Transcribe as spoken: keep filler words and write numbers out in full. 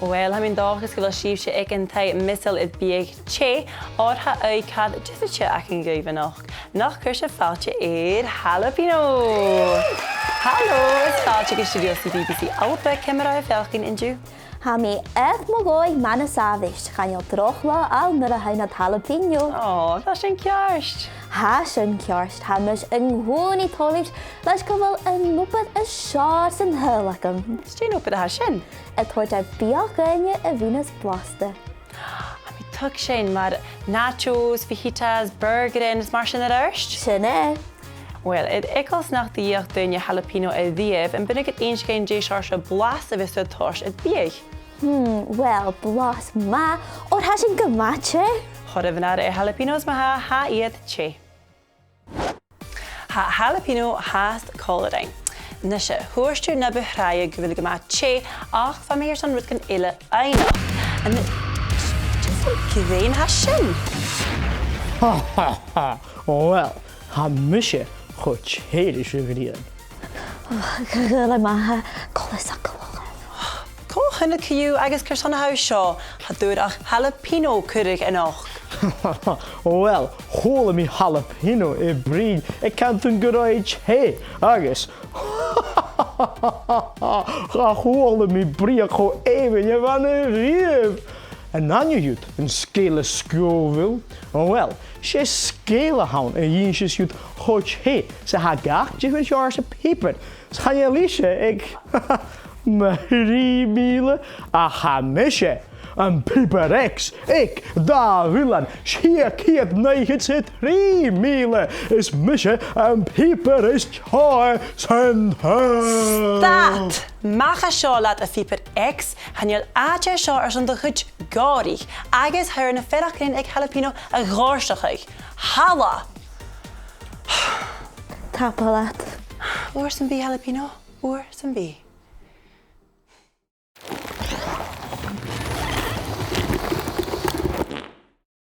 Uill, tha mi an dòchas gu bheil sibhse aig an taigh measail air biadh teth, oir tha oidhche difrichte againn dhuibh a-nochd. Nach cuir sibh fàilte air Jalapeno! Halò, is fàilte gu stiùidio CBBC ALBA, ciamar a tha thu a' faireachdainn an-diugh? Tha mi air mo dhòigh math nas àbhaist, chan eil droch là ann nuair a tha thu nad Jalapeno. Ò, tha sin ceart. Tha sin ceart, tha mise an-còmhnaidh toilichte leis gu bheil an obair as fheàrr san t-saoghal agam. Is dè an obair a tha sin? A' toirt ur biadh dhaoine a bhith nas blasta. Tha mi a' tuigsinn, mar nachos, fajitas, burgers, is mar sin air adhart? Sin e. Uill, air eagal 's nach do dh'fheuch daoine Jalapeno a-riamh, am b' urrainn dhut innse dhuinn dè seòrsa blas a bhios tu a' toirt air biadh? Hmm, uill, blas math, oir tha sinn gu math teth. Thoir air an aire air Jalapenos ma-thà, tha iad teth. Tha Jalapeno fhathast còmhla rinn. Nise, thuirt thu na bu thràithe gu bheil e gu math teth, ach bha mi airson rudeigin eile fhaighneachd. An, dè an grèim a tha sin? Uill, tha mise cho teth ris a' ghrian. Ò, gu dearbh ma-thà, cò às a tha e? Cò chunnaic thu agus carson a tha thu seo? Cha d' fhuair ach Jalapeno cuireadh a-nochd. Uill, chuala mi Jalapeno a' bruidhinn, a' cantainn gu robh e teth, agus cha chuala mi bruidhinn cho èibhinn a-riamh. An aithne dhut an sgèile Scoville? Uill, 's e sgèile a th' ann a dh'innseas dhut cho teth 's a tha gach diofar seòrsa piobar. 'S chan eil ise aig mu thrì mìle, ach tha mise, am Piobar X, aig dà mhillean, sia ceud naochad 's a trì mìle. Is mise am piobar as teotha san t-saoghal. Stad! Mach à seo leat, a Phiobar X, chan eil àite an seo airson do chuid gòrach, agus tha thu air na faireachdainnean aig Jalapeno a dhòrtachadh. Thalla! Tapadh leat. Uair sam bith, Jalapeno, uair sam bith.